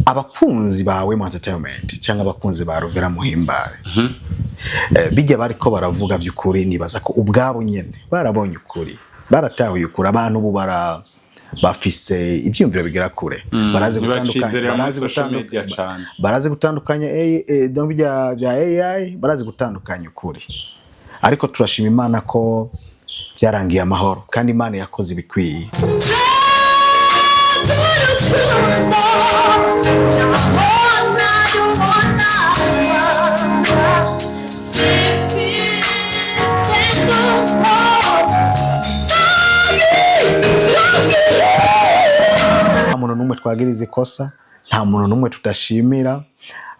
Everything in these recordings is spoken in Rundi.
Abakunzi ba Wema Entertainment cyangwa abakunzi ba Alvera Muhimbare, bijya bariko baravuga by'ukuri, nibaza ko ubwabo nyene barabonye ukuri, baratahuye ukuri. Abantu ubu bafise ibyiyumviro bigera kure, barazi gutandukanya Ntibacizerera muri barazi social media cane. Barazi gutandukanya donc bya AI, barazi gutandukanya ukuri. Ariko turashima Imana ko byarangiye amahoro, kandi Imana yakoze ibikwiye. Urukundo ndabona rubona simfise kuko. Nta muntu n'umwe twagiriza ikosa, nta muntu n'umwe tudashimira.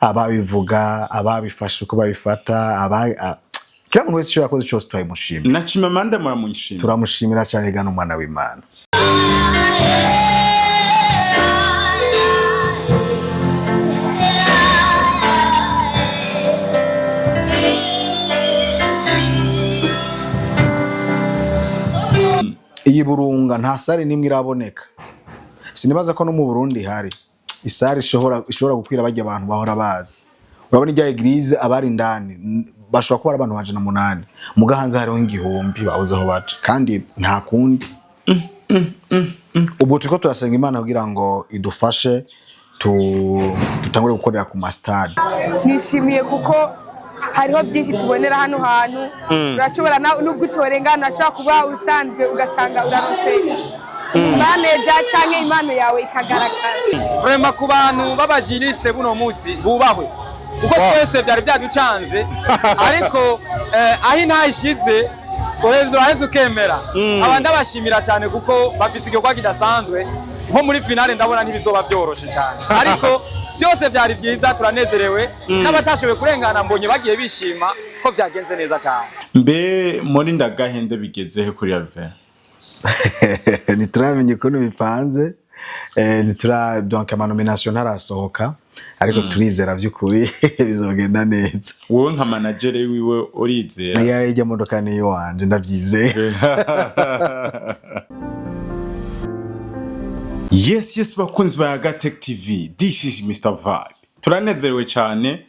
Ababivuga, ababifashe uko babifata, kila muntu wese icyo yakoze cyose turabimushimira. Na Chimamanda muramushimira? Turamushimira cyane gana umwana w'Imana. Iyi Burunga nta salle n'imwe iraboneka. Sinibaza ko no mu Burundi hari i salle ishobora gukwira bajya abantu bahora baza. Urabona ijya église, abari indani bashobora kuba ari abantu 800, muga hanze hariho 1000 babuze aho baca. Kandi nta kundi, ubwo turiko turasenga Imana kugira ngo idufashe dutangure gukorera ku ma stade. Nishimiye kuko hariho byinshi tubonera hano hantu. Urashobora nubwo utorengana, urashobora kuba usanzwe ugasanga uraronse manager canke impano yawe ikagaragara. Vraiment, ku bantu b'abajirisite buno munsi bubahwe, kuko twese byari byaducanze, ariko aho intaha ishize uheza uraheza ukemera. Aba ndabashimira cyane kuko bafise igikorwa kidasanzwe. Nko muri finale ndabona ntibizoba byoroshe cyane, ariko byose byari byiza, turanezerewe. N'abatashoboye kurengana mbonye bagiye bishima ko byagenze neza cyane. Mbe muri Ndagahende bigezehe kuri Alvera? Ntituramenya ukuntu bipanze, ntitura donc ama nomination ntarasohoka, ariko turizera by'ukuri bizogenda neza. Wowe nka manager wiwe urizera? Iya, ijya modoka ni iwanje, ndabyizeye. Yes, bakunzi ba Gatech TV, this is Mr Vibe. Turanezerewe cyane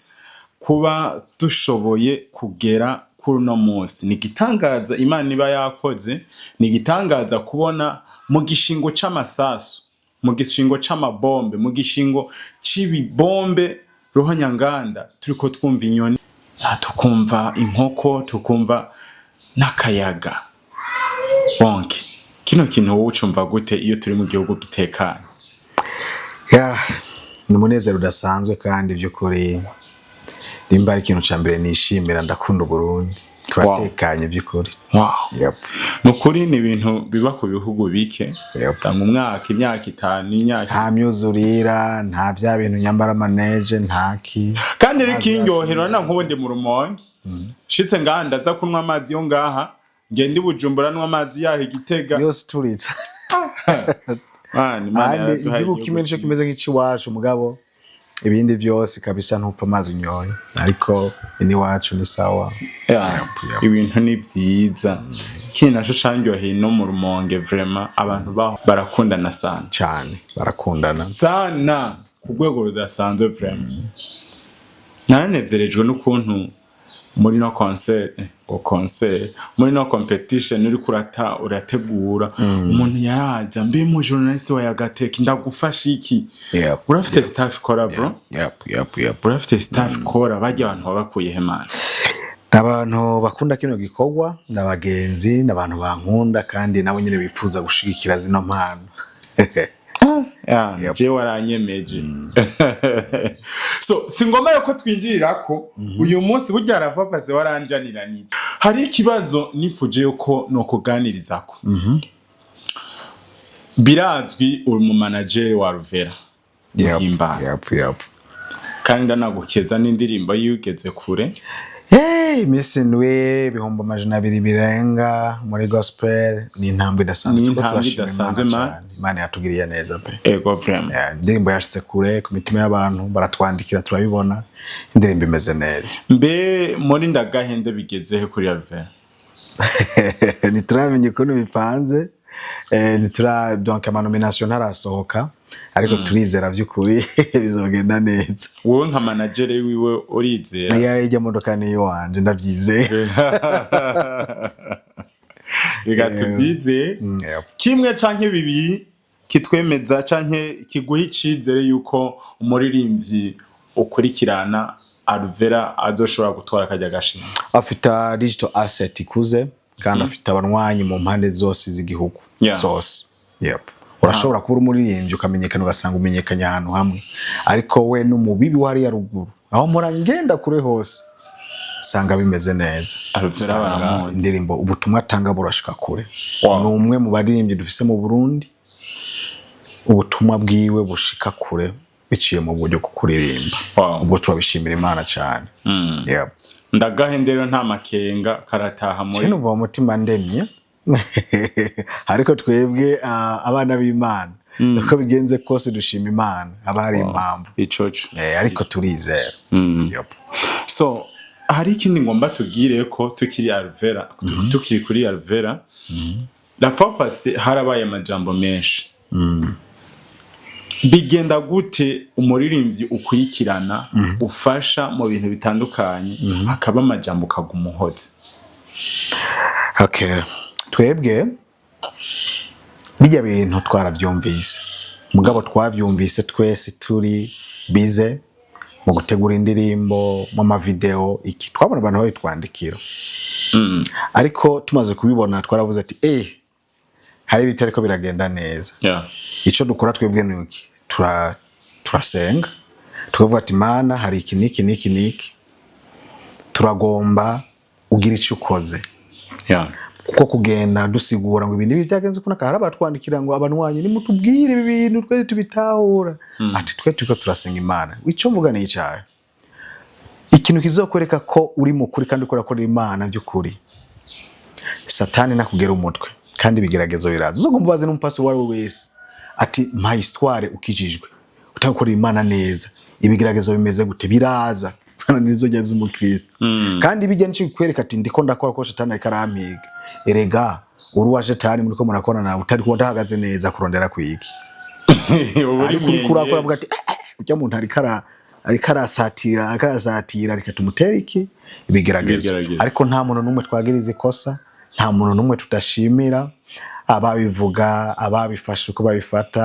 kuba dushoboye kugera kuri uno munsi. Ni igitangaza Imana iba yakoze, ni igitangaza kubona mu gishingo c'amasasu, mu gishingo c'amabombe, mu gishingo c'ibibombe ruhonyanganda, turiko twumva inyoni, tukumva inkoko, tukumva n'akayaga. Bonke kino kintu wowe ucumva gute iyo turi mu gihugu gitekanye? Ya, ni umunezero udasanzwe. Kandi by'ukuri nimba ari ikintu cya mbere nishimira, ndakunda Uburundi, turatekanye by'ukuri. Wow. Yep. Ni ukuri, ni ibintu biba ku bihugu bike. Usanga umwaka, imyaka 5, imyaka Nta myuzurira, nta bya bintu nyambara amaneje, nta ki. Kandi rero ikindyohera na nk'ubundi mu Rumonge nshitse ngaha, ndaza kunywa amazi yo ngaha, ngenda i Bujumbura nywa amazi yaho Igitega. Yose ituritse. Man, Imana Ahandi yaraduhaye. igihugu kimwe nico kimeze nk'iciwacu, mugabo ibindi byose kabisa ntupfa amazi unyoye, ariko iniwacu ni sawa. Yeah, ibintu ni vyiza. Ikindi naco canryoheye no mu Rumonge, vraiment abantu baho barakundana sana. Cane, barakundana. Sana ku rwego rudasanzwe. Vraiment naranezerejwe n'ukuntu muri no concert, ngo concert, muri no competition uriko urata urategura, umuntu yaraza: "Mbe mu journaliste wa Yagateka, ndagufasha iki?" Urafite staff ikora, bro. Yep. Urafite staff ikora. Bajya abantu babakuye he, man? Abantu bakunda kino gikorwa ni abagenzi, ni abantu bankunda, kandi nabo nyine bifuza gushigikira zino mpano. Yeah, Yep. jewe waranyemeje. So si ngomba yuko twinjirira ko uyu munsi burya aravavaze waranjaniranije. Hari ikibazo nifuje yuko nokuganirizako. Birazwi uri mu manager wa Ruvera Muhimbara. Yep. Kandi ndanagukeza n'indirimbo yugeze kure. Hey, iminsi 7, 200,000 birenga muri gospel ni intambwe idasanzwe. Ni Turiko intambwe turashima idasanzwe, Imana man. cane. Imana yatugiriye neza pe. Ego, vraiment. Yeah, indirimbo yashitse kure ku mitima y'abantu, baratwandikira, turabibona, indirimbo imeze neza. Mbe muri Ndagahende bigezehe kuri Ruvera? Ntituramenya ukuntu bipanze, ntitura donc ama nomination ntarasohoka. Ariko turizera by'ukuri bizogenda neza. Wowe nka manager wiwe urizera? Nayo ijya modoka niyo wanje, ndabyizeye. Reka tubyizeye. Yep. Kimwe canke bibiri kitwemeza canke kiguha icizere yuko umuririmbyi ukurikirana Alvera azoshobora gutora kajya gashimwe? Afite digital asset ikuze kandi afite abanywanyi mu mpande zose z'igihugu zose. Yep. Urashobora kuba uri umuririmbyi ukamenyekana, ugasanga umenyekanye ahantu hamwe, ariko we n'umubibi wariya ruguru aho mpora ngenda kure hose usanga bimeze neza. Alvera Usanga baramuzi. indirimbo, ubutumwa atanga burashika kure. Ni umwe mu baririmbyi dufise mu Burundi ubutumwa bwiwe bushika kure biciye mu buryo bwo kuririmba. Ubwo turabishimira Imana cyane. Yep. Ndagahe rero nta makenga karataha muri Cyo numva mu mutima ndemye, ariko twebwe abana b'Imana, uko bigenze kose dushima Imana, haba hari impamvu. Icoco. Ariko turizera. Yep. So hari ikindi ngomba tubwire ko tukiri Alvera, tukiri kuri Alvera, la fois passée harabaye amajambo menshi. Bigenda gute umuririmbyi ukurikirana, ufasha mu bintu bitandukanye, hakaba amajambo ukaguma uhoze? Okay. Twebwe bijya bintu twarabyumvise, mugabo twabyumvise twese turi bize mu gutegura indirimbo, mu mavideo iki, twabona abantu babitwandikira, ariko tumaze kubibona twaravuze ati hari ibitariko biragenda neza. Icyo dukora twebwe ni iki? Turasenga tukavuga ati: "Mana, hari iki n'iki n'iki n'iki, turagomba ugira icyo ukoze." Kuko kugenda dusigura ngo ibintu ibi byagenze ukuntu, hari abatwandikira ngo: "Abanywanyi, nimutubwire ibi bintu twe tubitahura." Ati: "Twe turiko turasenga Imana." Icyo mvuga ni icyaha, ikintu kizokwereka ko uri mukuri kandi ukora kuri Imana by'ukuri, Satani nakugera umutwe kandi ibigeragezo biraza. Uzogomba ubaze n'umupasiteri uwo ari we wese ati: "Mpa histoire ukijijwe utakorera Imana neza, ibigeragezo bimeze gute?" Biraza nizo njya z'umukristo kandi bijya nico bikwereka ati: "Ndiko ndakora ko Shetani ariko arampiga." Erega uri uwa Shetani muriko murakorana, utari kuba udahagaze neza kurondera kwiki. Ubu uri Ariko uriko urakora avuga mwenyeji. ati: "Eh, eh, ujya muntu ariko arasatira, reka tumutere iki ibigeragezo." Ibigeragezo. Ariko nta muntu n'umwe twagiriza ikosa, nta muntu n'umwe tudashimira, ababivuga, ababifashe uko babifata,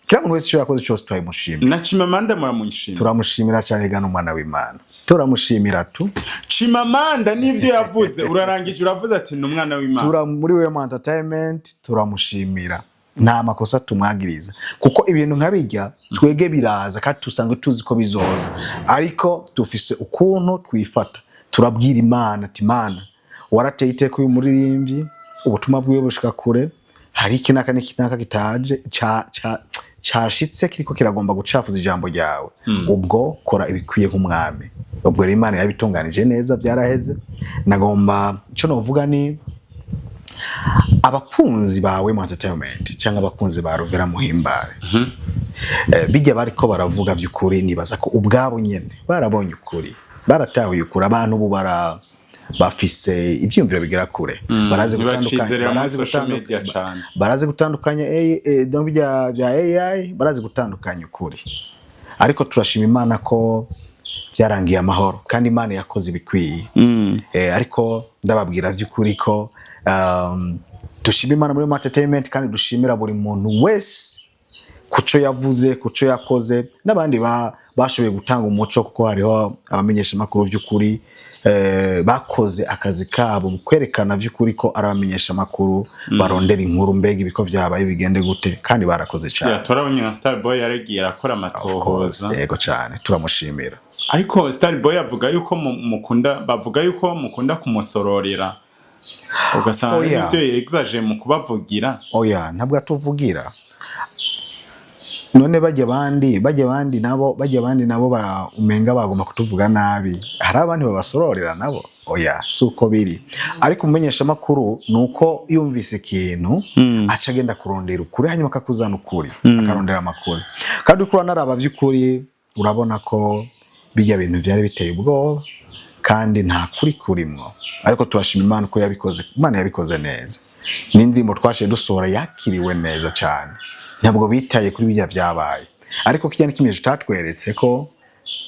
kila muntu wese icyo yakoze cyose turabimushimira. Na Chimamanda muramushimira? Turamushimira cyane gana umwana w'Imana, turamushimira tu. Chimamanda n'ivyo yavuze, urarangije uravuze ati ni umwana w'Imana. Tura muri Wema Entertainment turamushimira, nta makosa tumwagiriza, kuko ibintu nka bijya twege biraza kandi tusanzwe tuzi ko bizoza, ariko dufise ukuntu twifata. Turabwira Imana ati: "Imana, warateye iteka uyu muririmbyi, ubutumwa bwiwe bushika kure, hari iki n'aka n'iki n'aka kitaje cashitse kiriko kiragomba gucafuza ijambo ryawe, ubwo kora ibikwiye nk'umwami." Ubwo rero Imana yabitunganije neza, byaraheze. Nagomba icyo novuga ni abakunzi ba Wema Entertainment cyangwa abakunzi ba Ruvera Muhimbare, bijya bariko baravuga by'ukuri, nibaza ko ubwabo nyene barabonye ukuri, baratahuye ukuri. Abantu ubu bara bafise ibyiyumviro bigera kure, barazi gutandukanya Ntibacizerera muri barazi social media cane. Barazi gutandukanya donc bya AI, barazi gutandukanya ukuri. Ariko turashima Imana ko byarangiye amahoro kandi Imana yakoze ibikwiye. Ariko ndababwira by'ukuri ko dushima Imana muri entertainment kandi dushimira buri muntu wese kuco yavuze, kuco yakoze, n'abandi bashoboye gutanga umuco, kuko hariho abamenyeshamakuru by'ukuri bakoze akazi kabo mu kwerekana by'ukuri ko ari abamenyeshamakuru barondera inkuru, mbega ibiko vyabaye bigende gute, kandi barakoze cyane. Ya, turabonye nka Starboy yaragiye arakora Of course, amatohoza. Yego cyane, turamushimira. Ariko Starboy avuga yuko mukunda, bavuga yuko mukunda kumusororera, ugasanga Oya. n'ibyo yexage mu kubavugira. Oya, ntabwo atuvugira. None bajya abandi nabo umenga bagomba kutuvuga nabi, hari abandi babasororera nabo? Oya, si uko biri. Ariko umumenyeshamakuru ni uko yumvise ikintu aca agenda kurondera ukuri, hanyuma akakuzana ukuri, akarondera amakuru. Kandi uko uranaraba by'ukuri, urabona ko bijya bintu byari biteye ubwoba kandi nta kuri kurimwo. Ariko turashima Imana uko yabikoze, Imana yabikoze neza. N'indirimbo twashiye dusohora yakiriwe neza cyane. Ntabwo bitaye kuri bijya byabaye, ariko kijya n'ikimenyetso cyatweretse ko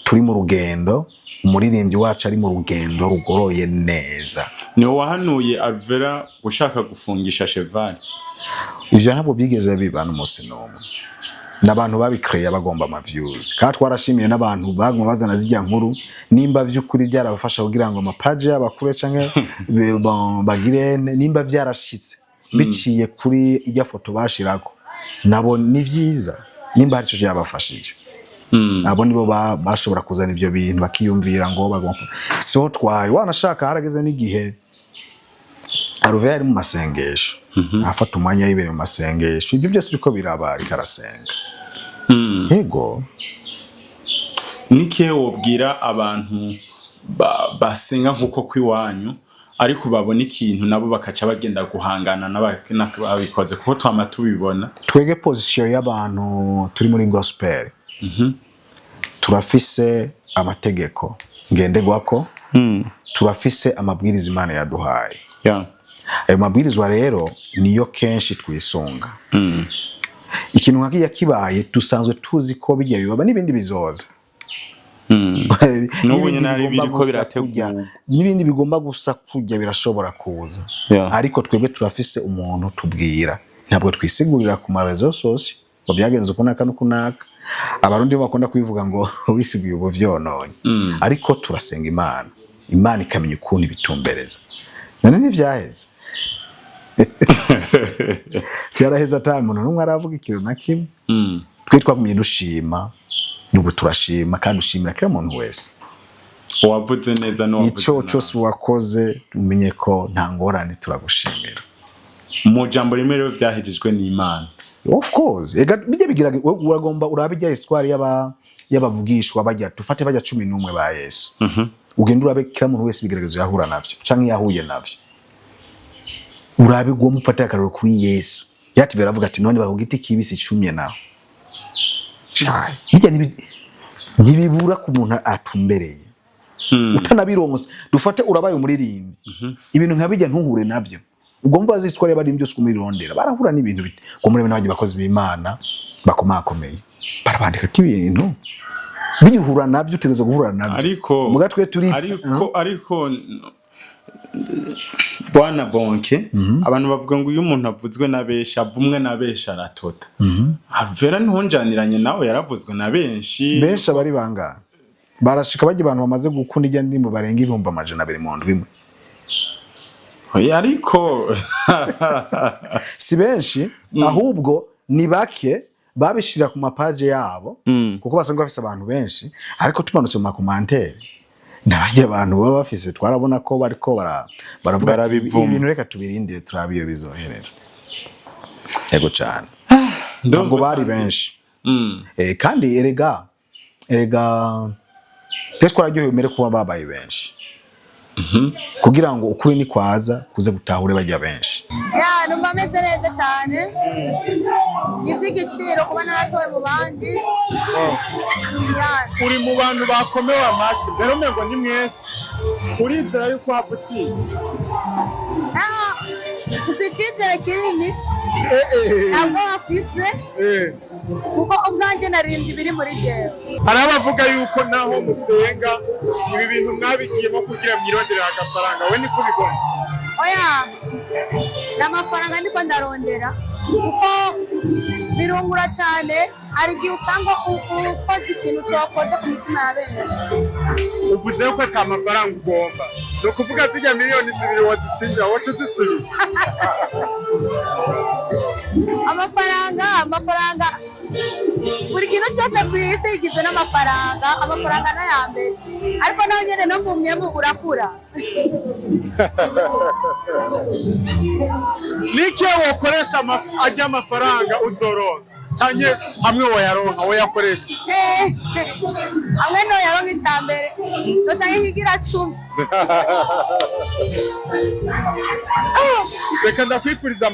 turi mu rugendo, umuririmbyi wacu ari mu rugendo rugoroye neza. Niwe wahanuye Alvera gushaka gufungisha Cheval? Ivyo ntabwo byigeze biba n'umunsi n'umwe, n'abantu babikreye bagomba ama views. Kandi twarashimiye n'abantu baguma bazana zijya nkuru, nimba vy'ukuri byarabafasha kugira ngo amapaje yabo akure canke bon, bagire nimba byarashitse biciye kuri ijya foto bashirako, nabo ni vyiza nimba hari ico byabafashije. Abo nibo bashobora kuzana ivyo bintu bakiyumvira ngo bagomba, so twari wanashaka. Harageze n'igihe Alvera ari mu masengesho, afata umwanya yibereye mu masengesho, ibyo byose biriko biraba, ariko arasenga. Yego. N'ikihe wobwira abantu basenga nk'uko kw'iwanyu, ariko babona ikintu nabo bakaca bagenda guhangana n'ababikoze, kuko twama tubibona? Twege position y'abantu turi muri gospel, turafise amategeko ngenderwako, turafise amabwiriza Imana yaduhaye. Ayo mabwirizwa rero niyo kenshi twisunga. Ikintu nka kijya kibaye, dusanzwe tuzi ko bijya bibaba n'ibindi bizoza. N'ubu N'ibindi nyene hari bigomba ibiriko gusa birategurwa. N'ibindi bigomba gusa kujya birashobora kuza. Ariko twebwe turafise umuntu tubwira, ntabwo twisigurira ku ma réseaux sociaux ngo byagenze uku naka n'uku naka. Abarundi bo bakunda kubivuga ngo wisiguye ubu vyononye. Ariko turasenga Imana, Imana ikamenya ukuntu ibitumbereza. None ntivyaheze, vyaraheze ata muntu n'umwe aravuga ikintu na kimwe. Twe twagumye dushima, n'ubu turashima, kandi ushimira kila muntu wese. Uwavuze neza n'uwavuze Ico nabi. cose wakoze, umenye ko nta ngorane, turagushimira. Mu jambo rimwe rero, vyahejejwe n'Imana. Of course, ega bijya bigira, uragomba urabe ijya histoire y'abavugishwa bajya, tufate bajya 11 ba Yesu, ugenda urabe kila muntu wese ibigeragezo yahura navyo canke yahuye navyo. Urabe uwo mufate akarorero kuri Yesu, yati baravuga ati none bakuga igiti kibisi cumye nawe. Cai bijya ntibibura ku muntu atumbereye utanabironse. Dufate urabaye umuririmbyi, ibintu nka bijya ntuhure navyo. Ugomba bazi histoire y'abaririmbyi yose ukumurondera, barahura n'ibintu bite ngo murebe n'abandi bakozi b'Imana bakomakomeye barabandika ko ibintu bihura navyo, utegereza guhura navyo. Ariko Muga twe turi ariko bwana Bonke, abantu bavuga ngo iyo umuntu avuzwe na benshi, avumwe na benshi, aratota. Alvera ntunjaniranye nawe, yaravuzwe na benshi. Benshi abari bangana barashika bajya abantu bamaze gukunda ijya ndirimbo barenga 200,000 mu ndwi imwe. Oya, ariko Si benshi, ahubwo ni bake babishira ku mapaje yabo, kuko basanzwe bafise abantu benshi. Ariko tumanutse mu ma commentaires, n'abajya abantu baba bafise, twarabona ko bariko baravuga ati, Barabivuma. "Ibi bintu reka tubirindire turabe iyo bizoherera." Yego cane, ntabwo bari benshi. Kandi erega twese twararyohewe mbere kuba babaye benshi, kugira ngo ukuri ni kwaza kuze gutahure bajya benshi. Ya, numva ameze neza cyane, ni iby'igiciro kuba naratowe mu bandi. Ya. Uri mu bantu bakomewe amashyi mbere, umengo ni mwese. Urizera yuko waba utsinda? Ah, mfise icyizere kinini, ntabwo bafise, kuko ubwanjye naririmbye ibiri muri jewe. Hari abavuga yuko naho musenga, ibi bintu mwabigiyemo kugira mwironderere agafaranga. We niko ubibona? Oya, ni amafaranga ndiko ndarondera, kuko birungura cyane. Hari igihe usanga ukoze ikintu cyokoze ku mitima ya benshi. Uvuze ko ata mafaranga ugomba, ni ukuvuga zirya miliyoni 2 wazitsindira woca uzisubiza? Amafaranga, buri kintu cyose ku isi igizwe n'amafaranga. Amafaranga ni aya mbere, ariko nawe nyine no mu mwemu urakura. Nike wokoresha ajya amafaranga uzoronka, canke hamwe woyaronka woyakoresha? Hamwe noyaronka, icya mbere notanga ikigira cumi. Reka ndakwifuriza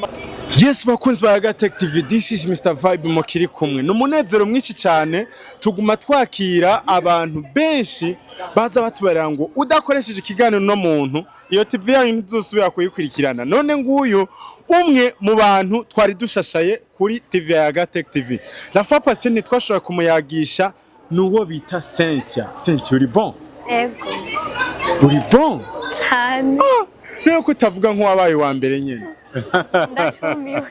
Yes, bakunzi ba Gatech TV, this is Mr Vibe mukiri kumwe. Ni umunezero mwinshi cyane, tuguma twakira abantu benshi baza batubarira ngo udakoresheje ikiganiro no muntu, iyo TV yanyu ntizosubira kuyikurikirana. None nguyu Umwe mu bantu twari dushashaye kuri TV ya Gatech TV. La fois passée ntitwashoboye kumuyagisha, nuwo bita Cynthia. Cynthia, uri bon? Ego. Uri bon? Cyane. Niyo kutavuga nk'uwabaye wa mbere nyine. Ndacumiwe.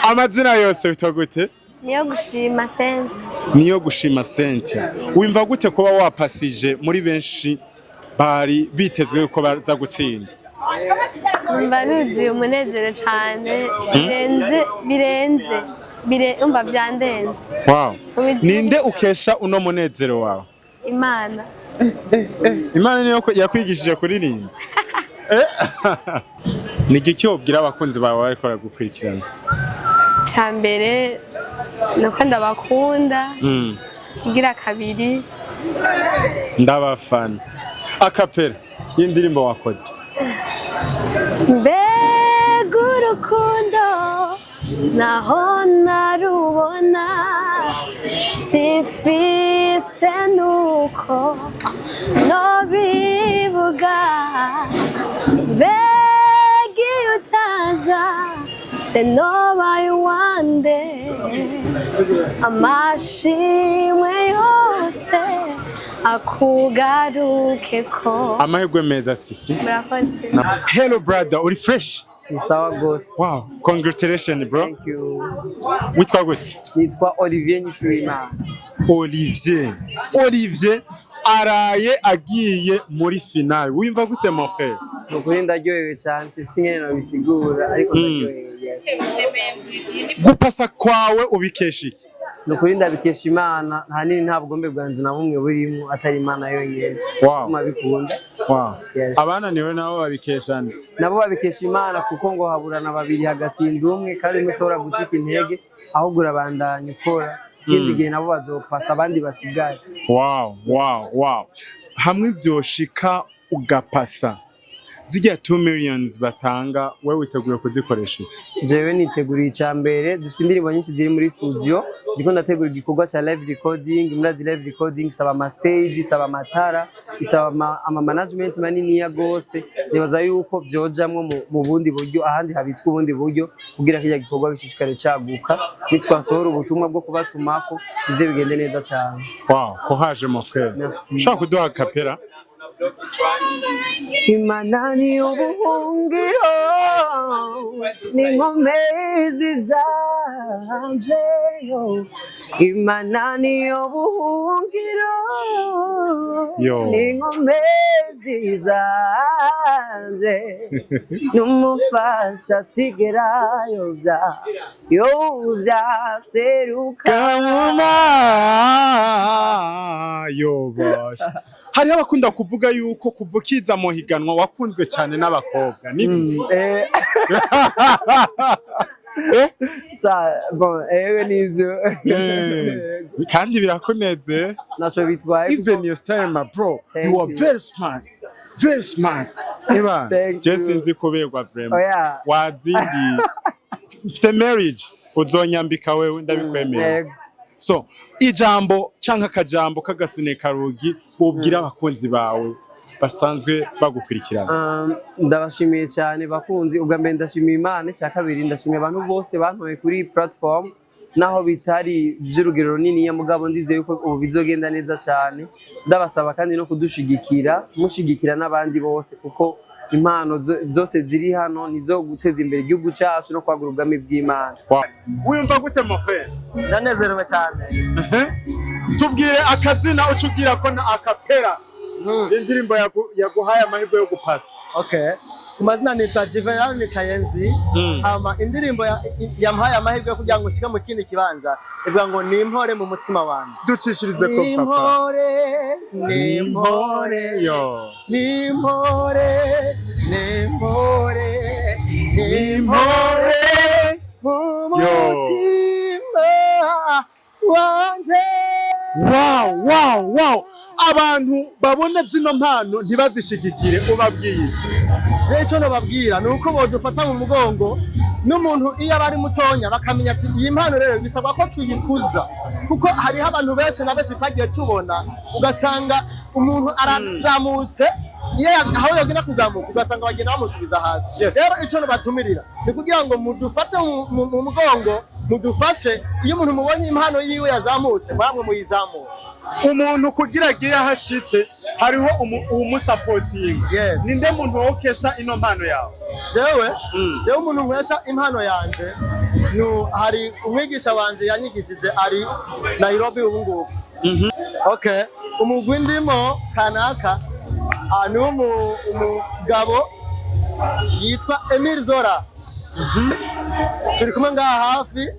Amazina yose witwa gute? Niyo gushima sense. Niyo gushima Cynthia. Wimva gute kuba wapasije muri benshi bari bitezwe yuko baza gutsinda? Mba nuzuye umunezero cyane birenze, birenze, umva byandenze. Ninde ukesha uno munezero wawe? Imana. Imana niyo yakwigishije kuririmba? Ni igiki wobwira abakunzi bawe bariko baragukurikirana? Cya mbere ni uko ndabakunda. Kugira kabiri, Ndabafana. A cappella y'indirimbo wakoze. Mbega urukundo, naho narubona, simfise nuko nobivuga. Mbega iyo utaza, nobaye uwande. Amashimwe yose akugarukeko. Amahirwe meza, sisi. Murakoze. Hello brother, uri fresh? Ni sawa gose. Wow, congratulations bro. Thank you. Witwa gute? Nitwa Olivier Nyishurimana. Olivier. Olivier araye agiye muri finale. Wimva gute, mon frère? Ni ukuri ndaryohewe cyane, sinzi ingene nobisigura, ariko ndaryohewe, yes. Gupasa kwawe ubikesha iki? Ni ukuri ndabikesha Imana, ahanini nta bugombe bwanjye na bumwe burimo atari Imana yonyine. Bituma bikunda. Yes. Abananiwe nabo babikesha nde? Nabo babikesha Imana, kuko ngo haburana babiri hagatsinda umwe, kandi ntushobora gucika intege, ahubwo urabandanya ukora. Ikindi gihe nabo bazopasa abandi basigaye. Wow. Hamwe vyoshika ugapasa, zirya 2 millions batanga, wewe witeguye kuzikoresha iki? Jewe niteguriye icya mbere, dufite indirimbo nyinshi ziri muri studio, ndiko ndategura igikorwa cya live recording. Murazi live recording isaba ama stage, isaba amatara, isaba ama management maniniya gose. Nibaza yuko vyojamwo mu bundi buryo, ahandi habitswe ubundi buryo, kugira kirya gikorwa gishishikare caguka. Nitwasohora ubutumwa bwo kubatumako, bize bigende neza cyane. Wow, courage mon frère. Merci. Ushaka kuduha cappella? Imana ni ubuhungiro n'inkomezi zanje, Imana ni ubuhungiro Yo. n'inkomezi zanje, n'umufasha atigera yovya, yovya seruka. Kamuma yobosha. Hariho abakunda kuvuga yuko kuva ukiza mu higanwa wakunzwe cyane n'abakobwa. Nibyo? Bon, ewe nivyo. Kandi birakuneze. Naco bitwaye. Even your style, my bro. Thank You are you. very smart. Very smart. Eba, Thank je you. sinzi kuberwa vraiment. Oya. Wazindi. Mfite marriage uzonyambika wewe, ndabikwemerera. Yego. So, ijambo canke akajambo k'agasunika rugi ubwira abakunzi bawe basanzwe bagukurikirana. Ndabashimiye cyane bakunzi. Ubwa mbere ndashimiye Imana, icya kabiri ndashimiye abantu bose bantoye kuri platform, naho bitari by'urugero runini, mugabo ndizeye yuko ubu bizogenda neza cyane. Ndabasaba kandi no kudushigikira, mushigikira n'abandi bose, kuko impano zose ziri hano nizo guteza imbere igihugu cyacu no kwagura ubwami bw'Imana. Wiyumva gute, mon frère? Ndanezerewe cyane. Tubwire akazina, uca ubwira ko na a cappella indirimbo yaguhaye amahirwe yo gupasa. Okay, ku mazina nitwa Juvenal Nicayenzi. Hama indirimbo yampaye amahirwe yo kugira ngo nshike mu kindi kibanza ivuga ngo "Ni impore mu mutima wanjye". Ducishirize ko, Ni papa. impore, ni impore, Yo. ni impore, ni impore, ni impore mu Yo. mutima wanje. Wow, abantu babona zino mpano ntibazishigikire, ubabwiye iki? Je icyo nababwira ni uko bodufata mu mugongo, n'umuntu iyo aba ari mutonya bakamenya ati iyi mpano rero bisabwa ko tuyikuza, kuko hariho abantu benshi na benshi twagiye tubona, ugasanga umuntu arazamutse. Iyo aho yagenda kuzamuka, ugasanga bagenda bamusubiza hasi. Rero icyo nabatumirira ni kugira ngo mudufate mu mugongo, mudufashe. Iyo umuntu mubonye impano yiwe yazamutse, mwamwe muyizamure. Umuntu kugira agire aho ashitse, hariho uwumusapotinga. Ninde muntu wokesha ino mpano yawe? Jewe umuntu nkwesha impano yanje hari umwigisha wanje yanyigishije, ari Nairobi ubu ngubu. Okay, umugwi ndimo kanaka ni umugabo yitwa Emil Zora, turi kumwe ngaha hafi.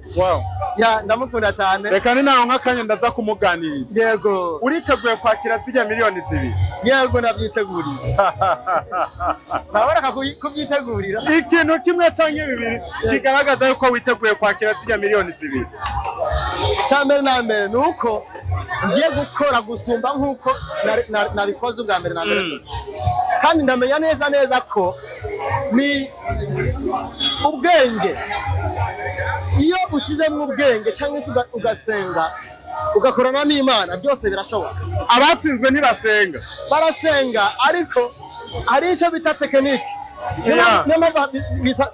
Ya, ndamukunda cyane. Reka ni nawe nk'akanya ndaza kumuganiriza. Yego. Uriteguye kwakira zirya miliyoni 2? Yego, ndavyiteguriye, naboneka kubyitegurira. Ikintu kimwe canke bibiri kigaragaza yuko witeguye kwakira zirya miliyoni 2? Icya mbere na mbere ni uko ngiye gukora gusumba nk'uko nabikoze ubwa mbere na mbere tuti, kandi ndamenya neza neza ko ni ubwenge. Iyo ushizemo ubwenge cyangwa se ugasenga, ugakorana n'Imana, byose birashoboka. Abatsinzwe ntibasenga? Barasenga, ariko hari icyo bita technique.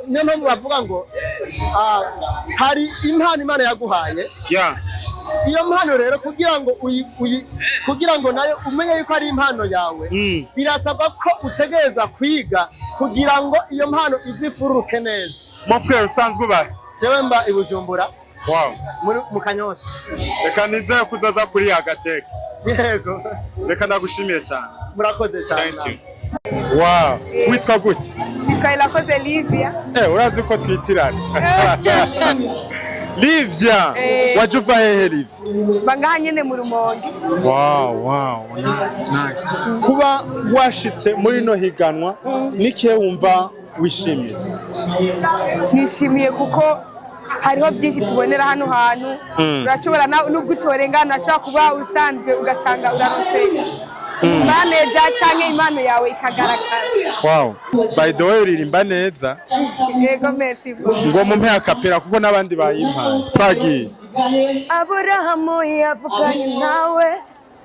Niyo mpamvu bavuga ngo hari impano Imana yaguhaye. Iyo mpano rero, kugira ngo kugira ngo nayo umenye yuko ari impano yawe, birasabwa ko utegereza kwiga kugira ngo iyo mpano izifuruke neza. Mon frère, usanzwe ubahe? Jewe mba i Bujumbura, mu Kanyosha. Reka nizeye ko uzaza kuri Yagateka. Yego. Reka ndagushimiye cyane. Murakoze cyane. Thank you. Wow, witwa gute? Nitwa Irakoze Livia. Urazi ko twitirana. Livia, waje uva hehe, Livia? Mba ngaha nyene mu Rumonge. Wow, nice, nice. Kuba washitse muri no higanwa, nikihe wumva wishimiye? Nishimiye kuko hariho byinshi tubonera hano hantu. Urashobora nubwo utorengana, urashobora kuba usanzwe ugasanga uraronse manager canke impano yawe ikagaragara. Wow. By the way, uririmba neza. Yego, merci beaucoup. Ngo mumpe a cappella kuko n'abandi bayimpaye. Twagiye. Aburahamu yavuganye nawe,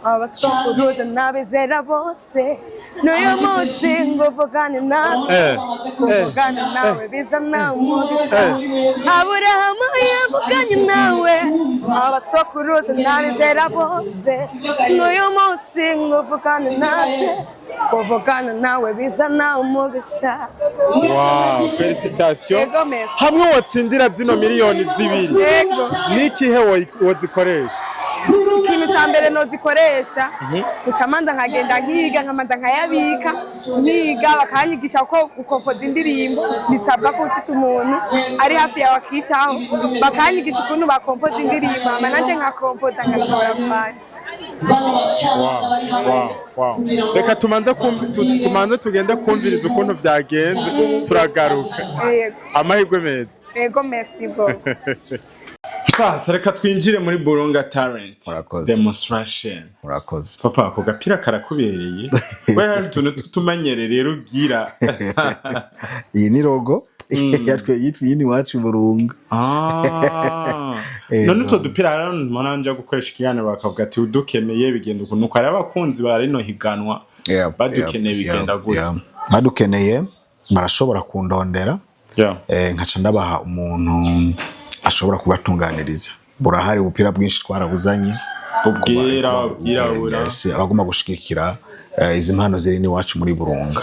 abasokuruza n'abizera bose, n'uyu munsi ngo uvugane natwe. Kuvugana nawe bizana umugisha. Aburahamu yavuganye nawe, abasokuruza n'abizera bose, n'uyu munsi ngo uvugane natwe. Kuvugana nawe bizana umugisha. Wow, félicitations. Yego, merci. Hamwe wotsindira zino miliyoni 2. Yego. Nikihe wozikoresha? Ikintu cya mbere nozikoresha, ncamanza nkagenda nkiga, nkamanza nkayabika, nkiga, bakanyigisha ko gukompoza indirimbo bisabwa ko ufise umuntu ari hafi yawe akitaho, bakanyigisha ukuntu bakompoza indirimbo, hama nanje nkakompoza, ngasohora mu bandi. Wow. Reka tumanze tugende kumviriza ukuntu vyagenze, turagaruka. Yego. Amahirwe meza. Yego, merci beaucoup. Sasa reka twinjire muri Burunga Talent Murakoze. Demonstration. Murakoze. Papa, ako gapira karakubereye. We hari utuntu tutumenyere rero ugira. Iyi ni logo yatwe yitwa iyi ni iwacu Burunga. None utwo dupira, hari mbona nja gukoresha ikiganiro bakavuga ati udukeneye bigenda ukuntu uko, hari abakunzi ba rino higanwa badukeneye, bigenda gute? Badukeneye barashobora kundondera, nkaca ndabaha umuntu ashobora kubatunganiriza. Burahari ubupira bwinshi, twarabuzanye. Ubwira, ubwirabura. Yes, abagomba gushigikira izi mpano ziri n'iwacu muri Burunga.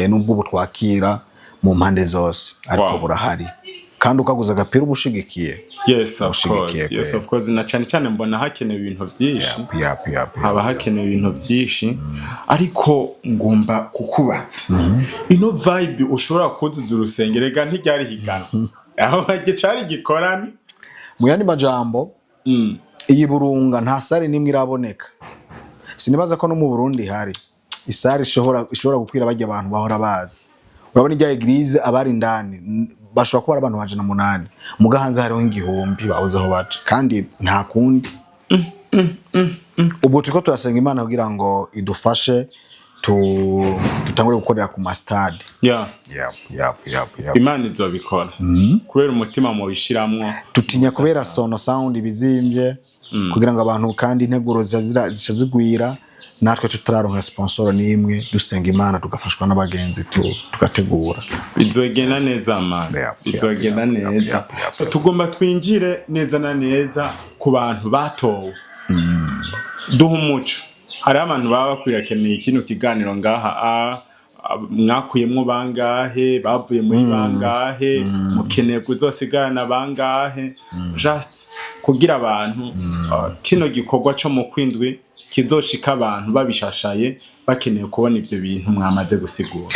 Nubwo ubu twakira mu mpande zose, ariko burahari, kandi ukaguza agapira uba ushigikiye. Yes, of Ushigikiye course. Yes, kweli. of course. Na cyane cyane mbona hakenewe ibintu byinshi. Yap. Haba hakenewe ibintu byinshi, ariko ngomba kukubaza, ino vibe ushobora kuzuza urusengero, rega ntiryari higanwa, aho cari gikorane. Mu yandi majambo, iyi Burunga nta salle n'imwe iraboneka. Sinibaza ko no mu Burundi hari i salle ishobora gukwira bajya abantu bahora baza. Urabona irya église, abari indani bashobora kuba ari abantu 800, muga hanze hariho 1000 babuze aho baca, kandi nta kundi. Ubwo turiko turasenga Imana kugira ngo idufashe dutangure gukorera ku ma stade. Yep. Imana izobikora kubera umutima mubishiramwo. Tutinya kubera sono sound ibizimbye kugira ngo abantu, kandi integuro zica zigwira. Natwe tutararonka sponsor n'imwe, dusenga Imana, tugafashwa n'abagenzi, tugategura. Bizogenda neza, man. Bizogenda neza. So tugomba twinjire neza na neza ku bantu batowe. Duha umuco. Hariho abantu baba bakwirakeneye kino kiganiro ngaha. Mwakuyemwo bangahe? Bavuye muri bangahe? Mukeneye kuzosigarana bangahe? Just kugira abantu, kino gikorwa co mu kwindwi kizoshika abantu babishashaye, bakeneye kubona ivyo bintu mwamaze gusigura.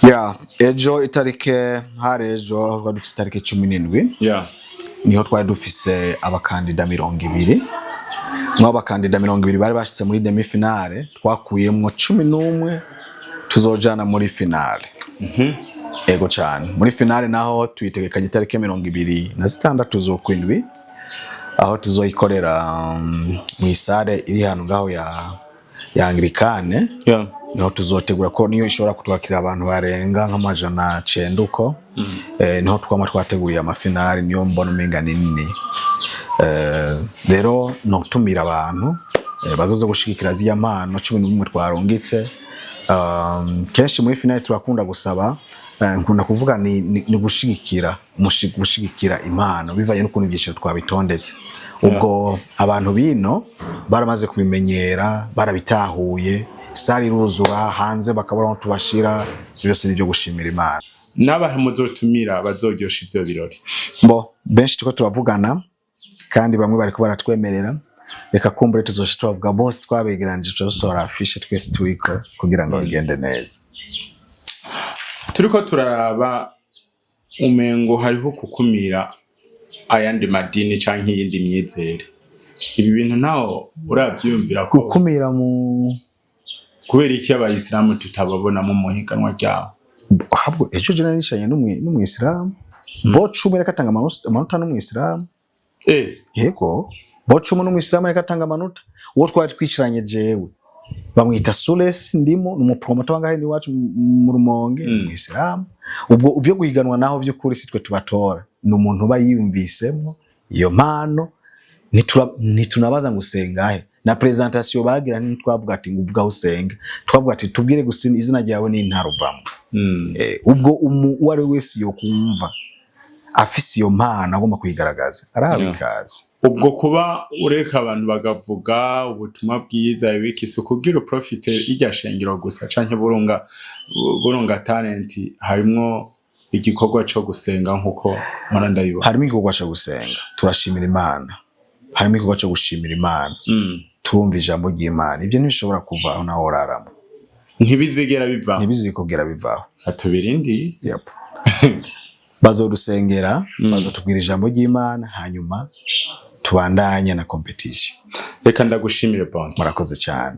Ya, ejo itarike, hari ejo aho twari dufise itarike 17, niho twari dufise abakandida 20. Mw'abo abakandida 20 bari bashitse muri demi finale, twakuyemwo 11 tuzojana muri finale. Ego cane. Muri finale naho tuyitegekanye itariki 26 z'ukwindwi, aho tuzoyikorera mw'i salle iri hano ngaho ya Anglikane. Niho tuzotegura, ko niyo ishobora kutwakira abantu barenga nk'900 uko. Niho twama twateguriye ama finale, niyo mbona umenga ni nini. Rero notumira abantu bazoze gushigikira ziriya mpano 11 twarungitse. Kenshi muri finale turakunda gusaba, nkunda kuvuga ni gushigikira gushigikira impano bivanye n'ukuntu ibyiciro twabitondetse. Ubwo abantu bino baramaze kubimenyera, barabitahuye, salle iruzura, hanze bakabura aho tubashira. Byose ni ibyo gushimira Imana. N'abantu muzotumira bazoryosha ivyo birori? Bo benshi turiko turavugana, kandi bamwe bariko baratwemerera. Reka kumbure tuzoca tubavuga bose twabegeranije, tuzosohora affiche twese turiko kugira ngo bigende neza. Turiko turaraba umengo hariho kukumira ayandi madini canke iyindi myizere. Ibi bintu ntaho uravyiyumvira ko? Gukumira mu Kubera iki abayisilamu tutababonamo mu higanwa ryabo? Ahubwo ejo je narishanye n'umwisilamu bo 10, reka atanga amanota n'umwisilamu. Yego, bo 10 n'umwisilamu, reka atanga amanota. Uwo twari twicaranye jewe bamwita Sules Ndimo, ni umupromota wangahe iwacu mu Rumonge. Umwisilamu. Ubwo ubyo guhiganwa naho by'ukuri si twe tubatora, ni umuntu uba yiyumvisemwo iyo mpano. Ntitunabaza ngo usengahe. Na présentation bagira ntitwavuga ati ngo uvuga aho usenga, twavuga ati tubwire gusa izina ryawe n'intara uvamo. Ubwo uwo ari we wese yokumva afise iyo mpano agomba kuyigaragaza arahabwa ikaze. Ubwo kuba ureka abantu bagavuga ubutumwa bwiza ibiki, si ukugira uprofite irya shengero gusa canke burunga talent, harimwo igikorwa co gusenga nkuko mpora ndabibona? Harimo igikorwa cyo gusenga, turashimira Imana. Harimo igikorwa cyo gushimira Imana, turumva ijambo ry'Imana. Ibyo ntibishobora kuvaho naho uraramo. Ntibizigera biva. Ntibizikubwira bivaho. Atubirindi. Yep. Bazodusengera, bazotubwira ijambo ry'Imana, hanyuma tubandanye na competition. Reka ndagushimire, Bonke. Murakoze cyane.